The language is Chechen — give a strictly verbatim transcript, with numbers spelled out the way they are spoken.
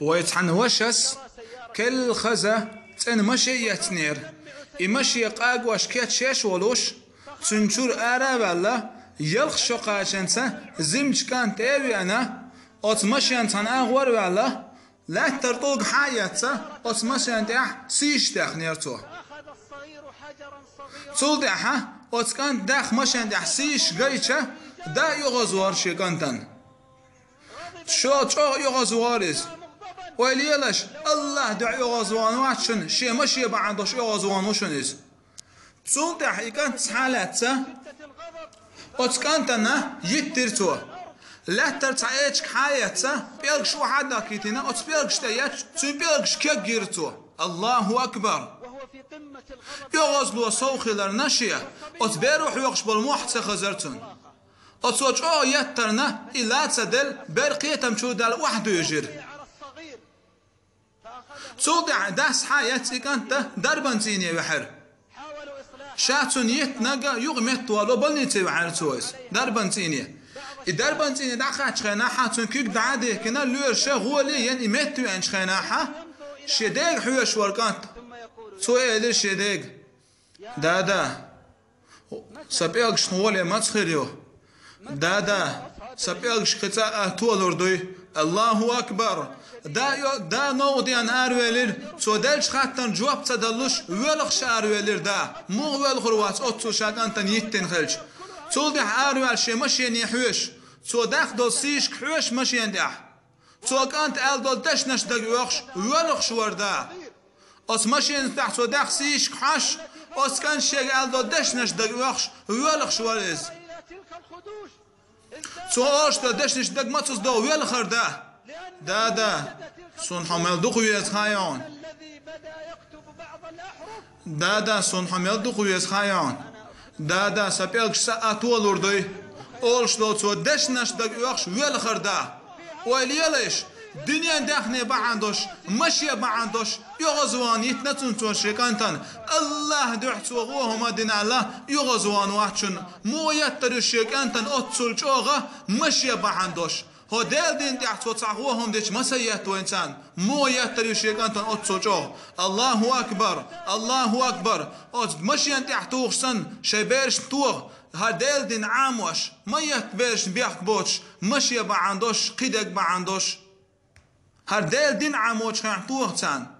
Вай цхьана вашас келла хаза цӀена маше эцнера. И маше къагош кечъеш волуш, цуьнан чуьра ара а ваьлла, ялх шо кхачанца зимчу кӀант тӀе а веана, оцу машен цхьана агӀор а ваьлла, лаьттара тӀулг хьа а эцна, оцу машен тӀехь сийсаш даьхнера цо. Цул тӀаьхьа оцу кӀант дах машен тӀехь сийсаш гайча, да а оьгӀазвора шен кӀантана. Шо чӀогӀа оьгӀазвора иза. Ойла елаш, Аллах дуьхьа оьгӀазвахана вац шуна, шен маше бахьана долуш оьгӀазвахана ву шуна иза. Цул тӀаьхьа и кӀант схьа а лаьцна, оцу кӀантана йиттира цо. Лаьттара цхьа эчиг хьа а эцна, пӀелгаш охьа а дахкийтина, оцу пӀелгаш тӀе етташ, цуьнан пӀелгаш кегйира цо. Аллаху акбар! ОьгӀазло сов хиларна шен, оцу беро хьоькхуш болу мохь ца хазара цунна. Оцо чӀогӀа еттарна, и ла ца делла, бер кхетам чу даьлла охьадуьйжира. Цул тӀаьхьа дас схьа а эцна и кӀант дарбан цӀийне ваьхьира. Ша цунна йиттинарг юкъаметтавало больнице ваьхьира цо иза, дарбан цӀийне. И дарбан цӀийне дӀакхаьччу хенахь, цуьнан куьг дӀа а дихкина, лоьраша гӀоле а йина и меттавеанчу хенахь, шен дега хьоьжуш вара кӀант. Цо элира шен дега: «Дада, сан пӀелгашна гӀоле маца хир ю? Дада, сан пӀелгаш кхин цкъа а толур дуй? Аллаху акбар! Да, йо, да новкъа деана аравелира, цо деллачу хаттарна жоп ца далуш, воьлхуш аравелира да. Муха воьлхур вац оццул ша кӀантана йиттина хилча?» Цул тӀаьхьа араваьлла шен машене хьоьжуш, цо даккха долу сийсашка хьоьжуш машен тӀехь, цо кӀанта аьлла долу дешнаш дага оьхуш, воьлхуш вара да. Оцу машенаш тӀехь цо даккха сийсашка хьоьжуш, оцу кӀанта шега аьлла долу дешнаш дага оьхуш, воьлхуш вара иза. Цо олуш долу дешнаш дага мацаза догӀу, воьлхура да. Дада, суна хьо мел дукха веза хаьий хьуна? Дада, суна хьо мел дукха веза хаьий хьуна? Дада, сан пӀелгаш цкъа а толур дуй? Олуш долу цо дешнаш дага оьхуш, воьлхура да. Ойла елаш, дуьнен даьхни бахьана долуш, маше бахьана долуш, оьгӀазвахана йиттина цунна цо шен кӀантана. Аллах дуьхьа цо гӀо хӀума дина аьлла, оьгӀазвахана вац шуна. Муха еттар ю шен кӀантана оццул чӀогӀа, маше бахьана долуш? ХӀо Делан дин тӀехь цо цхьа гӀо хӀума дича, маса етта вайна царна? Муха еттар ю шен кӀантана оццул чӀогӀа? Аллаху акбар! Аллаху акбар! Оцу машен тӀехь тухуш санна, шайн берашна тоха, хӀара Делан дин Ӏамош, ма етта берашна бехк боцуш, маше бахьана долуш, кхидерг бахьана долуш. ХӀара Делан дин Ӏамочу хенахь тоха царна.